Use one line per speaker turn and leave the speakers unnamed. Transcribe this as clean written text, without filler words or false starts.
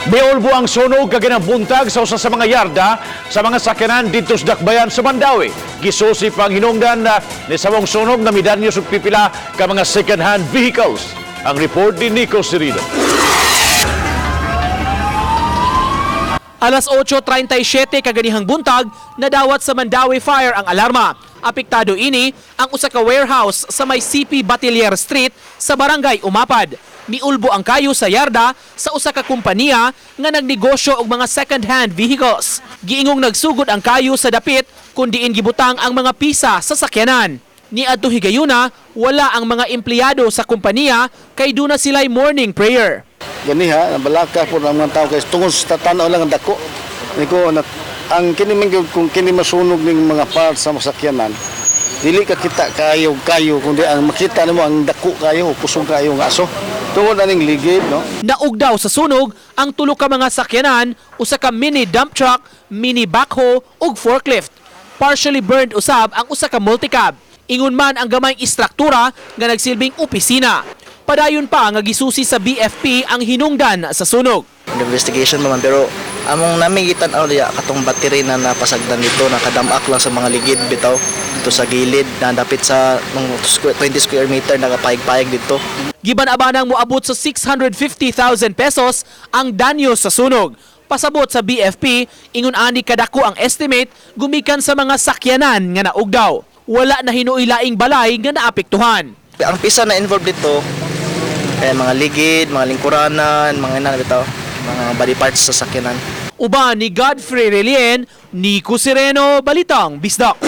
Miulbo ang sunog kaganang buntag sa usa sa mga yarda sa mga sakyanan didto sa Dakbayan sa Mandaue. Gisusi pang hinungdan na ni samong sunog na midanyo sa pipila ka mga second-hand vehicles. Ang report ni Nico Serino.
Alas 8:37 kaganihang buntag, nadawat sa Mandaue Fire ang alarma. Apektado ini ang usa ka warehouse sa may CP Batiller Street sa Barangay Umapad. Miulbo ang kayo sa yarda sa usa ka kompanya nga nagnegosyo og mga second-hand vehicles. Giingong nagsugod ang kayo sa dapit kun diin gibutang ang mga pisa sa sakyanan. Niadto higayuna, wala ang mga empleyado sa kompanya kay duna sila'y morning prayer.
Ganiha nabalaka po ang mga tao kay tungod sa tanaw lang ang dako niko na, ang kini man gyud, kung kini masunog ning mga parts sa masakyanan, dili ka kita kayo kayo, kundi ang makita nimo ang dako kayo, kusog kayo nga aso tungod aning ligid, no?
Naugdaw sa sunog ang tulo ka mga sakyanan, usa ka mini dump truck, mini backhoe ug forklift. Partially burned usab ang usa ka multicab. Ingon man ang gamayng istruktura nga nagsilbing opisina. Padayon pa nga gisusi sa BFP ang hinungdan sa sunog.
Investigation man, pero among nami gitan-aw diya katong battery na napasagdan dito, nakadamak lang sa mga ligid bitaw dito sa gilid na dapit sa nung 20 square meter, nakapayag-payag dito.
Giban-abanang moabot sa 650,000 pesos ang danyo sa sunog. Pasabot sa BFP, ingon ani kadako ang estimate gumikan sa mga sakyanan nga naugdaw. Wala na hinuoy laing balay nga naapektuhan.
Ang pisa na involved dito kay mga ligid, mga lingkuranan, mga ina bitaw, mga body parts sa sakyanan.
Uban ni Godfrey Relien, Nico Sereno, Balitang Bisdak.